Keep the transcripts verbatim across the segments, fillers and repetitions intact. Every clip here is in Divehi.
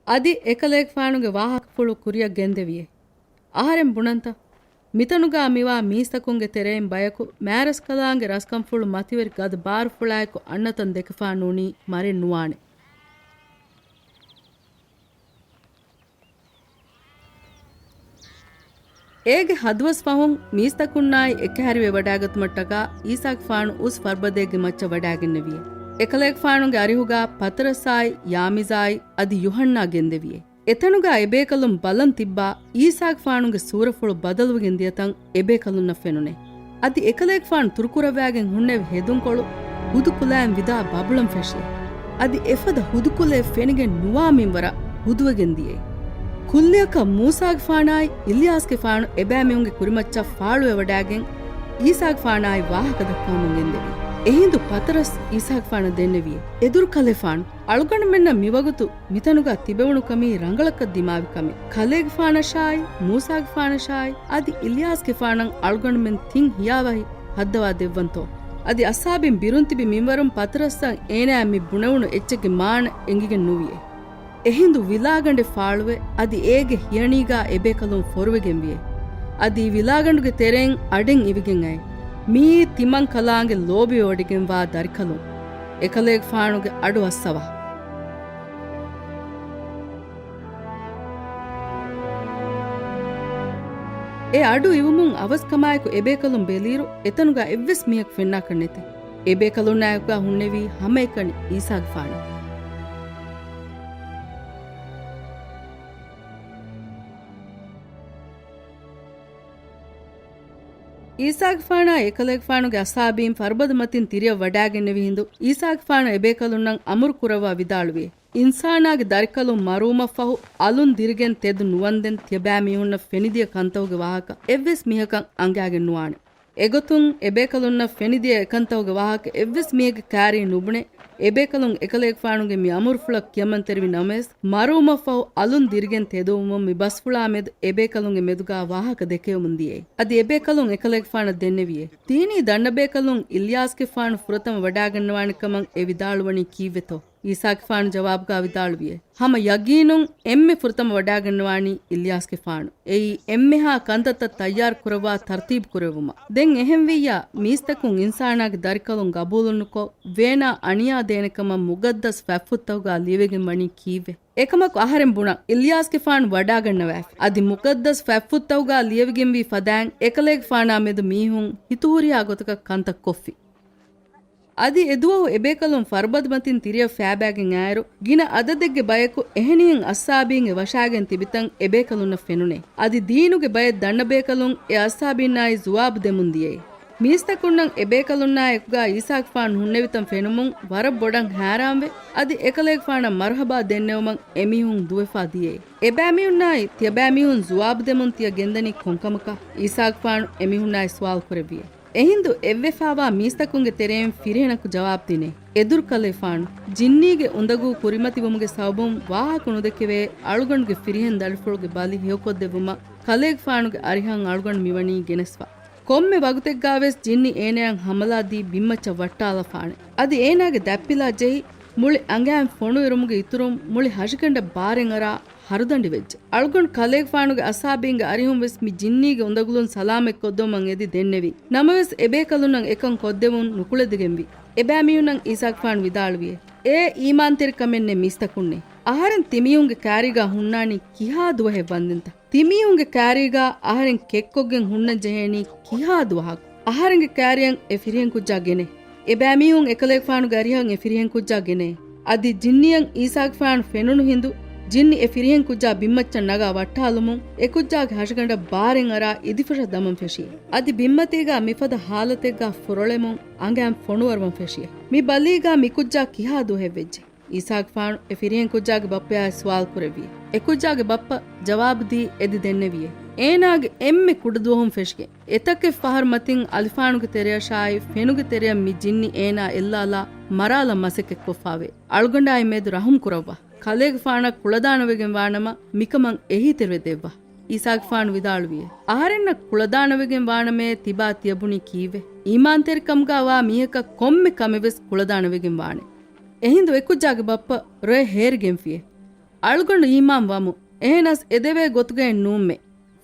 އަދި އެކަލޭގެފާނުގެ ވާހަކަފުޅު ކުރިއަށް ގެންދެވިއޭ. އަހަރެން ބުނަންތަ؟ މިތަނުގާ މިވާ މީސްތަކުންގެ ތެރެއިން ބަޔަކު މާރަސްކަލާނގެ ރަސްކަންފުޅު މަތިވެރި ގަދަ ބާރުފުޅާއެކު އަންނަތަން ދެކެފާ ނޫނީ މަރެއް ނުވާނެ. އޭގެ ހަދުވަސް ފަހުން މީސްތަކުންނާއި އެކަހެރިވެވަޑާގަތުމަށްޓަކާ އީސާގެފާނު އުސް ފަރުބަދައެއްގެ މައްޗަށް ވަޑާގެންނެވިއޭ. އެކަލޭގެފާނުގެ އަރިހުގާ ޕަތަރަސްއާއި ޔާމީޒާއި އަދި ޔޫހަންނާ ގެންދެވިއޭ. އެތަނުގާ އެބޭކަލުން ބަލަން ތިއްބާ އީސާގެފާނުގެ ސޫރަފުޅު ބަދަލުވެގެން ދިޔަތަން އެބޭކަލުންނަށް ފެނުނޭ. އަދި އެކަލޭގެފާނު ތުރުކުރައްވާގެން ހުންނެވި ހެދުންކޮޅު ހުދުކުލައިން ވިދާ ބަބުޅަން ފެށިއޭ. އަދި އެފަދަ ހުދުކުލައެއް ފެނިގެން ނުވާ މިންވަރަށް ހުދުވެގެން ދިޔައޭ. ކުއްލިއަކަށް މޫސާގެފާނާއި އިލްޔާސްގެފާނު އެބައިމީހުންގެ ކުރިމައްޗަށް ފާޅުވެވަޑާގެން އީސާގެފާނާއި ވާހަކަ ދައްކަވަމުން ގެންދެވި. އެހިނދު ޕަތަރަސް އީސާގެފާނަށް ދެންނެވިއޭ، އެދުރުކަލޭފާނު! އަޅުގަނޑުމެންނަށް މިވަގުތު މިތަނުގާ ތިބެވުނު ކަމީ ރަނގަޅަކަށް ދިމާވި ކަމެއް. ކަލޭގެފާނަށާއި، މޫސާގެފާނަށާއި، އަދި އިލްޔާސްގެފާނަށް އަޅުގަނޑުމެން ތިން ހިޔާވަހި ހައްދަވާ ދެއްވަންތޯ؟ އަދި އަސްހާބީން ބިރުން ތިބި މިންވަރުން ޕަތަރަސްއަށް އޭނާއަށް މި ބުނެވުނު އެއްޗެއްގެ މާނަ އެނގިގެން ނުވިއޭ. އެހިނދު ވިލާގަނޑެއް ފާޅުވެ، އަދި އޭގެ ހިޔަނީގާ އެބޭކަލުން ފޮރުވެގެންވިއޭ. އަދި ވިލާގަނޑުގެ ތެރެއިން އަޑެއް އިވިގެން އައޭ. މިއީ ތިމަން ކަލާނގެ ލޯބިވެވޮޑިގެންވާ ދަރިކަލުން. އެކަލޭގެފާނުގެ އަޑު އައްސަވާ. އެ އަޑު އިވުމުން އަވަސްކަމާއެކު އެބޭކަލުން ބެލިއިރު، އެތަނުގާ އެއްވެސް މީހަކު ފެންނާކަށް ނެތޭ. އެބޭކަލުންނާއެކުގާ ހުންނެވީ ހަމައެކަނި އީސާގެފާނު. އީސާގެފާނާ އެކަލޭގެފާނުގެ އަސްހާބީން ފަރުބަދަ މަތިން ތިރިއަށް ވަޑާގެންނެވި ހިނދު، އީސާގެފާނު އެބޭކަލުންނަށް އަމުރު ކުރައްވާ ވިދާޅުވިއޭ، އިންސާނާގެ ދަރިކަލުން މަރުވުމަށްފަހު އަލުން ދިރިގެން ތެދު ނުވަންދެން ތިޔަބައިމީހުންނަށް ފެނިދިޔަ ކަންތަކުގެ ވާހަކަ އެއްވެސް މީހަކަށް އަނގައިގެން ނުވާނެ. އެގޮތުން އެބޭކަލުންނަށް ފެނިދިޔަ އެކަންތަކުގެ ވާހަކަ އެއްވެސް މީހެއްގެ ކާރީ ނުބުނެ، އެބޭކަލުން އެކަލޭގެފާނުގެ މި އަމުރުފުޅަށް ކިޔަމަންތެރިވި ނަމަވެސް، މަރުވުމަށްފަހު އަލުން ދިރިގެން ތެދުވުމުން މި ބަސްފުޅާ މެދު އެބޭކަލުންގެ މެދުގާ ވާހަކަ ދެކެވެމުން ދިޔައީ. އަދި އެބޭކަލުން އެކަލޭގެފާނަށް ދެންނެވިއޭ، ދީނީ ދަންނަބޭކަލުން އިލްޔާސްގެފާނު ފުރަތަމަ ވަޑާގަންނަވާނެ ކަމަށް އެ ވިދާޅުވަނީ ކީއްވެތޯ؟ އީސާގެފާނު ޖަވާބުގާ ވިދާޅުވިއޭ، ހަމަ ޔަގީނުން އެންމެ ފުރަތަމަ ވަޑާގަންނަވާނީ އިލްޔާސްގެފާނު. އެއީ އެންމެހާ ކަންތައްތައް ތައްޔާރު ކުރައްވާ ތަރުތީބު ކުރެއްވުމަށް. ދެން އެހެންވިއްޔާ، މީސްތަކުން އިންސާނާގެ ދަރިކަލުން ގަބޫލުނުކޮށް، ވޭނާ އަނިޔާ ދޭނެ ކަމަށް މުގައްދަސް ފަތްފުށްތަކުގާ ލިޔެވިގެން ވަނީ ކީއްވެ؟ އެކަމަކު އަހަރެން ބުނަން، އިލްޔާސްގެފާނު ވަޑާގަންނަވާފި. އަދި މުގައްދަސް ފަތްފުށްތަކުގާ ލިޔެވިގެންވީ ފަދައިން އެކަލޭގެފާނާ މެދު މީހުން ހިތުހުރިހާ ގޮތަކަށް ކަންތައް ކޮށްފި. އަދި އެދުވަހު އެބޭކަލުން ފަރުބަދަމަތިން ތިރިއަށް ފައިބައިގެން އައިރު، ގިނަ އަދަދެއްގެ ބަޔަކު އެހެނިހެން އައްސާބީން އެ ވަށާގެން ތިބިތަން އެބޭކަލުންނަށް ފެނުނޭ. އަދި ދީނުގެ ބައެއް ދަންނަބޭކަލުން އެ އައްސާބީންނާއި ޖުވާބު ދެމުން ދިޔައީ. މީސްތަކުންނަށް އެބޭކަލުންނާ އެކުގާ އީސާގެފާނު ހުންނެވިތަން ފެނުމުން ވަރަށް ބޮޑަށް ހައިރާންވެ، އަދި އެކަލޭގެފާނަށް މަރުހަބާ ދެންނެވުމަށް އެމީހުން ދުވެފާ ދިޔައީ. އެބައިމީހުންނާއި ތިޔަބައިމީހުން ޖުވާބު ދެމުން ތިޔަ ގެންދަނީ ކޮންކަމަކަށް؟ އީސާގެފާނު އެމީހުންނާއި ސުވާލު ކުރެއްވިއޭ. އެހިނދު އެއްވެފާވާ މީސްތަކުންގެ ތެރެއިން ފިރިހެނަކު ޖަވާބު ދިނޭ، އެދުރުކަލޭފާނު، ޖިންނީގެ އުނދަގޫ ކުރިމަތިވުމުގެ ސަބަބުން ވާހަކަ ނުދެކެވޭ އަޅުގަނޑުގެ ފިރިހެން ދަރިފުޅުގެ ބަލި ހެޔޮކޮށްދެއްވުމަށް ކަލޭގެފާނުގެ އަރިހަށް އަޅުގަނޑު މިވަނީ ގެނެސްފަ. ކޮންމެ ވަގުތެއްގާވެސް ޖިންނި އޭނަޔަށް ހަމަލާ ދީ ބިންމައްޗަށް ވައްޓާލަފާނެ. އަދި އޭނާގެ ދަތްޕިލާ ޖެހި، މުޅި އަނގައިން ފޮނުއިރުމުގެ އިތުރުން މުޅި ހަށިގަނޑަށް ބާރެއް އަރާ ހަރުދަނޑި ވެއްޖެ. އަޅުގަނޑު ކަލޭގެފާނުގެ އަސްހާބީންގެ އަރިހުން ވެސް މި ޖިންނީގެ އުނދަގުލުން ސަލާމަތްކޮށްދެވުމަށް އެދި ދެންނެވި. ނަމަވެސް އެބޭކަލުންނަށް އެކަން ކޮށްދެވުން ނުކުޅެދިގެންވި. އެބައިމީހުންނަށް އީސާގެފާނު ވިދާޅުވިއޭ، އޭ އީމާންތެރިކަމެއް ނެތް މީސްތަކުންނޭ! އަހަރެން ތިމީހުންގެ ކާރީގާ ހުންނާނީ ކިހާ ދުވަހެއް ވަންދެންތަ؟ ތިމީހުންގެ ކާރީގާ އަހަރެން ކެއްކޮށްގެން ހުންނަން ޖެހޭނީ ކިހާ ދުވަހަކު؟ އަހަރެންގެ ކާރިއަށް އެ ފިރިހެން ކުއްޖާ ގެނޭ. އެބައިމީހުން އެކަލޭގެފާނުގެ އަރިހަށް އެ ފިރިހެން ކުއްޖާ ގެނޭ. އަދި ޖިންނިއަށް އީސާގެފާނު ފެނުނު ހިނދު، ޖިންނި އެ ފިރިހެން ކުއްޖާ ބިންމައްޗަށް ނަގާ ވައްޓާލުމުން، އެ ކުއްޖާގެ ހަށިގަނޑަށް ބާރެއް އަރާ އިދިފަށަށް ދަމަން ފެށިއޭ. އަދި ބިންމަތީގާ މިފަދަ ހާލަތެއްގާ ފުރޮޅެމުން އަނގައިން ފޮނުވަރުވަން ފެށިއޭ. މި ބަލީގާ މި ކުއްޖާ ކިހާ ދުވަހެއް ވެއްޖެ؟ އީސާގެފާނު އެ ފިރިހެން ކުއްޖާގެ ބައްޕަޔާއެއް ސުވާލު ކުރެއްވިއޭ. އެ ކުއްޖާގެ ބައްޕަ ޖަވާބު ދީ އެދި ދެންނެވިއޭ. އޭނާގެ އެންމެ ކުޑަދުވަހުން ފެށިގެން، އެތަކެއް ފަހަރު މަތިން އަލިފާނުގެ ތެރެއަށާއި، ފެނުގެ ތެރެއަށް މި ޖިންނި އޭނާ އެއްލާލާ މަރާލަން މަސައްކަތްކޮށްފާވޭ. އަޅުގަނޑާއި މެދު ރަހުމް ކުރައްވާ. ކަލޭގެފާނަށް ކުޅަދާނަވެގެން ވާނަމަ، މިކަމަށް އެހީތެރިވެ ދެއްވާ. އީސާގެފާނު ވިދާޅުވިއޭ، އަހަރެންނަށް ކުޅަދާނަވެގެން ވާނަމޭ ތިބާ ތިޔަބުނީ ކީއްވެ؟ އީމާންތެރިކަމުގާ ވާ މީހަކަށް ކޮންމެ ކަމެއް ވެސް ކުޅަދާނަވެގެން ވާނެ. އެހިނދު އެ ކުއްޖާގެ ބައްޕަ ރޮއެ ހޭރިގެންފިއޭ. އަޅުގަނޑު އީމާން ވަމު. އެހެނަސް އެދެވޭ ގޮތުގައެއް ނޫންމެ.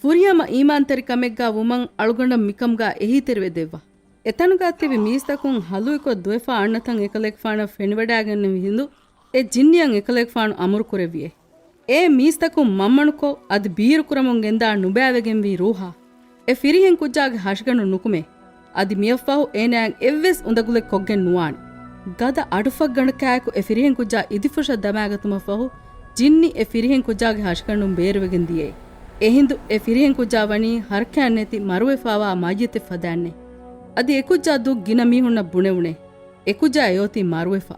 ފުރިހަމަ އީމާންތެރި ކަމެއްގާ ވުމަށް އަޅުގަނޑަށް މިކަމުގާ އެހީތެރިވެ ދެއްވާ. އެތަނުގާ ތިބި މީސްތަކުން ހަލުއިކޮށް ދުވެފާ އަންނަތަން އެކަލޭގެފާނަށް ފެނިވަޑާގެންނެވި ހިނދު އެ ޖިންނިއަށް އެކަލޭގެފާނު އަމުރުކުރެއްވިއޭ. އޭ މީސްތަކުން މަންމަނުކޮށް އަދި ބީރުކުރަމުން ގެންދާ ނުބައިވެގެންވީ ރޫހާ. އެ ފިރިހެން ކުއްޖާގެ ހަށިގަނޑު ނުކުމޭ. އަދި މިއަށްފަހު އޭނާއަށް އެއްވެސް އުނދަގުލެއް ކޮށްގެން ނުވާނެ. ގަދަ އަޑުފަށްގަނޑަކާއެކު އެ ފިރިހެން ކުއްޖާ އިދިފުށަށް ދަމާގަތުމަށްފަހު، ޖިންނި އެ ފިރިހެން ކުއްޖާގެ ހަށިގަނޑުން ބޭރުވެގެން ދިޔައޭ. އެހިނދު އެ ފިރިހެން ކުއްޖާ ވަނީ ހަރަކާތްނެތި މަރުވެފާވާ މައްޔިތެއް ފަދައިންނޭ. އަދި އެ ކުއްޖާ ދުށް ގިނަ މީހުންނަށް ބުނެވުނޭ. އެ ކުއްޖާ އެއޮތީ މަރުވެފަ.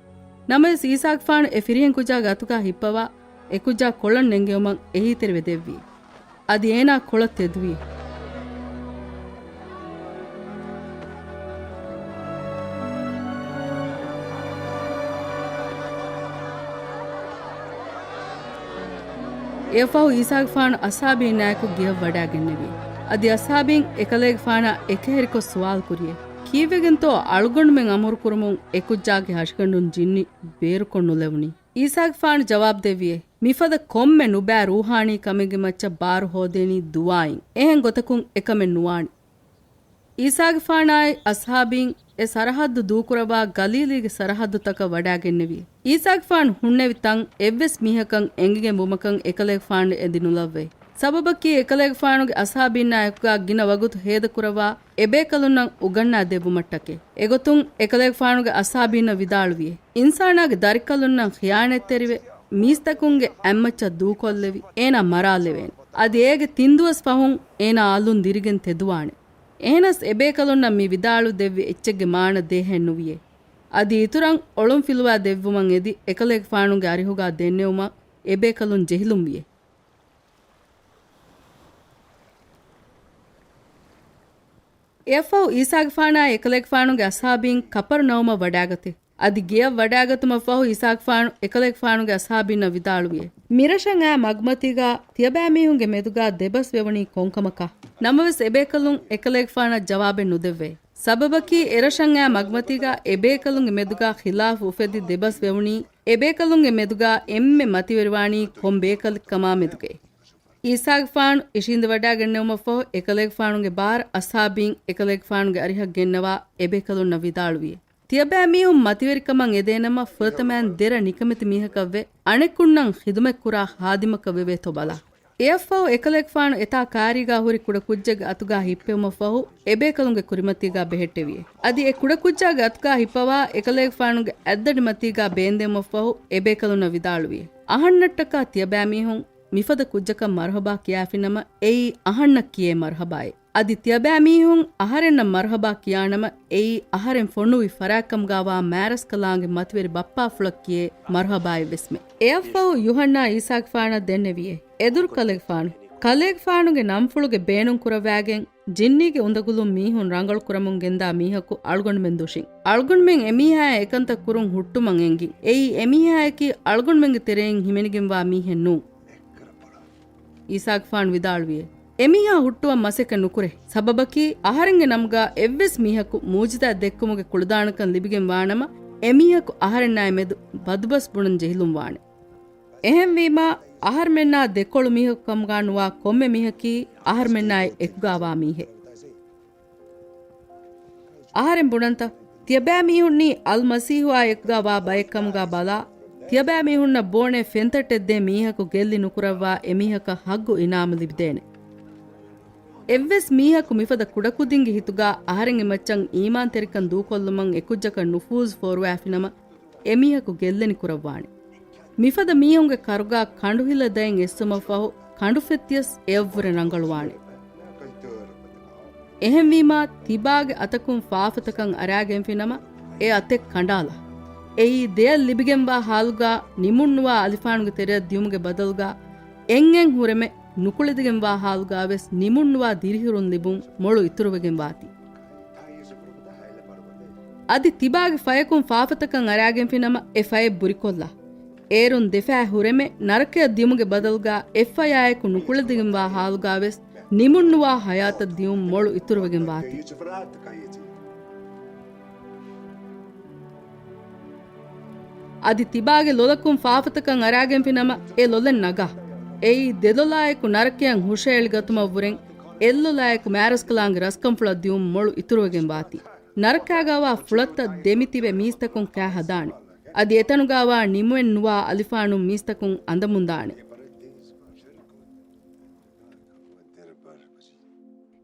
ނަމަވެސް އީސާގެފާނު އެ ފިރިހެން ކުއްޖާގެ އަތުގާ ހިއްޕަވާ، އެ ކުއްޖާ ކޮޅަށް ނެންގެވުމަށް އެހީތެރިވެ ދެއްވި. އަދި އޭނާ ކޮޅަށް ތެދުވި. އެއަށްފަހު އީސާގެފާނު އަޞްޙާބީންނާއެކު ގެޔަށް ވަޑާގެންނެވި. އަދި އަޞްޙާބީން އެކަލޭގެފާނާ އެކަހެރިކޮށް ސުވާލު ކުރިއޭ، ކީއްވެގެންތޯ އަޅުގަނޑުމެން އަމުރުކުރުމުން އެ ކުއްޖާގެ ހަށިގަނޑުން ޖިންނި ބޭރުކޮށް ނުލެވުނީ؟ އީސާގެފާނު ޖަވާބު ދެއްވިއޭ، މިފަދަ ކޮންމެ ނުބައި ރޫޙާނީ ކަމެއްގެ މައްޗަށް ބާރު ހޯދޭނީ ދުޢާއިން. އެހެން ގޮތަކުން އެކަމެއް ނުވާނެ. އީސާގެފާނާއި އަޞްޙާބީން އެ ސަރަޙައްދު ދޫކުރައްވާ ގަލީލީގެ ސަރަޙައްދުތަކަށް ވަޑާގެންނެވި. އީސާގެފާނު ހުންނެވި ތަން އެއްވެސް މީހަކަށް އެނގިގެން ވުމަކަށް އެކަލޭގެފާނު އެދި ނުލައްވައި. ސަބަބަކީ އެކަލޭގެފާނުގެ އަޞްޙާބީންނާ އެކުގާ ގިނަ ވަގުތު ހޭދަކުރައްވާ އެބޭކަލުންނަށް އުގަންނާ ދެއްވުމަށްޓަކައި. އެގޮތުން އެކަލޭގެފާނުގެ އަޞްޙާބީންނަށް ވިދާޅުވިއޭ، އިންސާނާގެ ދަރިކަލުންނަށް ޚިޔާނާތްތެރިވެ، މީސްތަކުންގެ އަތްމައްޗަށް ދޫކޮށްލެވި، އޭނާ މަރާލެވޭނެ. އަދި އޭގެ ތިން ދުވަސް ފަހުން އޭނާ އަލުން ދިރިގެން ތެދުވާނެ. އެހެނަސް އެބޭކަލުންނަށް މި ވިދާޅު ދެއްވި އެއްޗެއްގެ މާނަ ދޭހައެއް ނުވިއޭ. އަދި އިތުރަށް އޮޅުންފިލުވާ ދެއްވުމަށް އެދި އެކަލޭގެފާނުގެ އަރިހުގާ ދެންނެވުމަށް އެބޭކަލުން ޖެހިލުންވިއޭ. އެއަށްފަހު އީސާގެފާނާއި އެކަލޭގެފާނުގެ އަޞްޙާބީން ކަޕަރުނައުމަށް ވަޑާގަތޭ. އަދި ގެޔަށް ވަޑާގަތުމަށްފަހު އީސާގެފާނު އެކަލޭގެފާނުގެ އަޞްޙާބީންނަށް ވިދާޅުވިއޭ، މިރަށަށް އާ މަގުމަތީގާ ތިޔަބައިމީހުންގެ މެދުގާ ދެބަސް ވެވުނީ ކޮންކަމަކާ؟ ނަމަވެސް އެބޭކަލުން އެކަލޭގެފާނަށް ޖަވާބެއް ނުދެއްވައި. ސަބަބަކީ އެރަށަށް އާ މަގުމަތީގާ އެބޭކަލުންގެ މެދުގާ ޚިލާފު އުފެދި ދެބަސް ވެވުނީ، އެބޭކަލުންގެ މެދުގާ އެންމެ މަތިވެރިވާނީ ކޮން ބޭކަލެއްކަމާ މެދުގައި. އީސާގެފާނު އިށީނދެވަޑާގެންނެވުމަށްފަހު، އެކަލޭގެފާނުގެ ބާރަ އަޞްޙާބީން އެކަލޭގެފާނުގެ އަރިހަށް ގެންނަވާ އެބޭކަލުންނަށް ވިދާޅުވިއޭ، ތިޔަބައިމީހުން މަތިވެރިކަމަށް އެދޭނަމަ، ފުރަތަމައިން ދެރަ ނިކަމެތި މީހަކަށްވެ، އަނެއްކުންނަށް ޚިދުމަތްކުރާ ޚާދިމަކަށް ވެވޭތޯ ބަލާ. އެއަށްފަހު އެކަލޭގެފާނު އެތާ ކާރީގާ ހުރި ކުޑަކުއްޖެއްގެ އަތުގާ ހިއްޕެވުމަށްފަހު، އެބޭކަލުންގެ ކުރިމަތީގާ ބެހެއްޓެވިއޭ. އަދި އެ ކުޑަކުއްޖާގެ އަތުގާ ހިއްޕަވާ، އެކަލޭގެފާނުގެ އަތްދަޑިމަތީގާ ބޭންދެވުމަށްފަހު، އެބޭކަލުންނަށް ވިދާޅުވިއޭ، އަހަންނަށްޓަކާ ތިޔަބައިމީހުން މިފަދަ ކުއްޖަކަށް މަރުޙަބާ ކިޔާފިނަމަ، އެއީ އަހަންނަށް ކިޔޭ މަރުޙަބާއޭ. އަދި ތިޔަބައިމީހުން އަހަރެންނަށް މަރުޙަބާ ކިޔާނަމަ، އެއީ އަހަރެން ފޮނުވި ފަރާތްކަމުގާވާ މާރަސްކަލާނގެ މަތިވެރި ބައްޕާފުޅަށް ކިޔޭ މަރުޙަބާއެއްވެސްމެ. އެއަށްފަހު ޔޫޙަންނާ އީސާގެފާނަށް ދެންނެވިއޭ، އެދުރުކަލޭގެފާނު، ކަލޭގެފާނުގެ ނަންފުޅުގެ ބޭނުންކުރައްވާގެން، ޖިންނީގެ އުނދަގުލުން މީހުން ރަނގަޅުކުރަމުން ގެންދާ މީހަކު އަޅުގަނޑުމެން ދުށިން. އަޅުގަނޑުމެން އެމީހާއާ އެކަންތައް ކުރުން ހުއްޓުމަށް އެނގިން. އެއީ އެމީހާޔަކީ އަޅުގަނޑުމެންގެ ތެރެއިން ހިމެނިގެންވާ މީހެއް ނޫން. އީސާގެފާނު ވިދާޅުވިއޭ، އެމީހާ ހުއްޓުވަން މަސައްކަތް ނުކުރޭ. ސަބަބަކީ، އަހަރެންގެ ނަމުގާ އެއްވެސް މީހަކު މުޢުޖިޒާތް ދެއްކުމުގެ ކުޅަދާނަކަން ލިބިގެން ވާނަމަ، އެމީހަކު އަހަރެންނާއި މެދު ބަދުބަސް ބުނަން ޖެހިލުން ވާނެ. އެހެންވީމާ، އަހަރުމެންނާ ދެކޮޅު މީހަކު ކަމުގާ ނުވާ ކޮންމެ މީހަކީ އަހަރުމެންނާއި އެކުގާވާ މީހެއް. އަހަރެން ބުނަންތަ؟ ތިޔަބައިމީހުންނީ އަލްމަސީޙުއާ އެކުގާ ވާ ބައެއް ކަމުގާ ބަލާ، ތިޔަބައިމީހުންނަށް ބޯނޭ ފެންތައްޓެއްދޭ މީހަކު ގެއްލި ނުކުރައްވާ އެމީހަކަށް ޙައްޤު އިނާމު ލިބިދޭނެ. އެއްވެސް މީހަކު މިފަދަ ކުޑަކުދިންގެ ހިތުގާ އަހަރެންގެ މައްޗަށް އީމާންތެރިކަން ދޫކޮށްލުމަށް އެކުއްޖަކަށް ނުފޫޒު ފޯރުވާފިނަމަ، އެމީހަކު ގެއްލެނި ކުރައްވާނެ. މިފަދަ މީހުންގެ ކަރުގާ ކަނޑުހިލަ ދަތް އެއްސުމަށްފަހު، ކަނޑުފެއްތިޔަސް އެއަށްވުރެ ރަނގަޅުވާނެ. އެހެންވީމާ، ތިބާގެ އަތަކުން ފާފަތަކަށް އަރާގެންފިނަމަ، އެ އަތެއް ކަނޑާލާ. އެއީ ދެއަތް ލިބިގެންވާ ޙާލުގާ ނިމުންނުވާ އަލިފާނުގެ ތެރެއަށް ދިޔުމުގެ ބަދަލުގާ، އެންއެން ހުރެމެ ނުކުޅެދިގެންވާ ޙާލުގާވެސް ނިމުންނުވާ ދިރިހުރުން ލިބުން މޮޅު އިތުރުވެގެން ވާތީ. އަދި ތިބާގެ ފަޔަކުން ފާފަތަކަށް އަރާގެންފިނަމަ އެ ފަޔެއް ބުރިކޮށްލާ. އޭރުން ދެފަޔަށް ހުރެމެ ނަރަކަޔަށް ދިޔުމުގެ ބަދަލުގާ އެއްފަޔާއެކު ނުކުޅެދިގެންވާ ޙާލުގާވެސް ނިމުންނުވާ ޙަޔާތަށް ދިޔުން މޮޅު އިތުރުވެގެން ވާތީ. އަދި ތިބާގެ ލޮލަކުން ފާފަތަކަށް އަރާގެންފި ނަމަ އެ ލޮލެއް ނަގާ. އެއީ ދެލޮލާއެކު ނަރަކަޔަށް ހުށައެޅިގަތުމަށްވުރެން އެއްލޮލާއެކު މާރަސްކަލާނގެ ރަސްކަންފުޅަށް ދިއުން މޮޅު އިތުރުވެގެން ވާތީ. ނަރަކާގާވާ ފުޅަށްތައް ދެމިތިބެ މީސްތަކުން ކާ ހަދާނެ. އަދި އެތަނުގާވާ ނިމުއެއް ނުވާ އަލިފާނުން މީސްތަކުން އަނދަމުންދާނެ.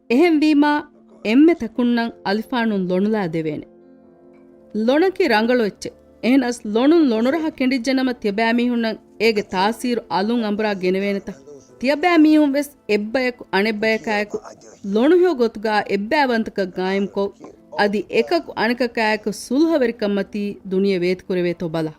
އެހެންވީމާ، އެންމެ ތަކުންނަށް އަލިފާނުން ލޮނުލާ ދެވޭނެ. ލޮނަކީ ރަނގަޅު އެއްޗެއް. އެހެނަސް ލޮނުން ލޮނުރަހަ ކެނޑިއްޖެނަމަ ތިޔަބައިމީހުންނަށް އޭގެ ތާސީރު އަލުން އަނބުރާ ގެނެވޭނެތަ؟ ތިޔަބައިމީހުން ވެސް އެއްބަޔަކު އަނެއްބަޔަކާއެކު ލޮނުހެޔޮ ގޮތުގާ އެއްބައިވަންތަކަށް ގާއިމްކޮށް، އަދި އެކަކު އަނެކަކާއެކު ސުލްހަވެރިކަންމަތީ ދުނިޔެ ވޭތުކުރެވޭތޯ ބަލާ.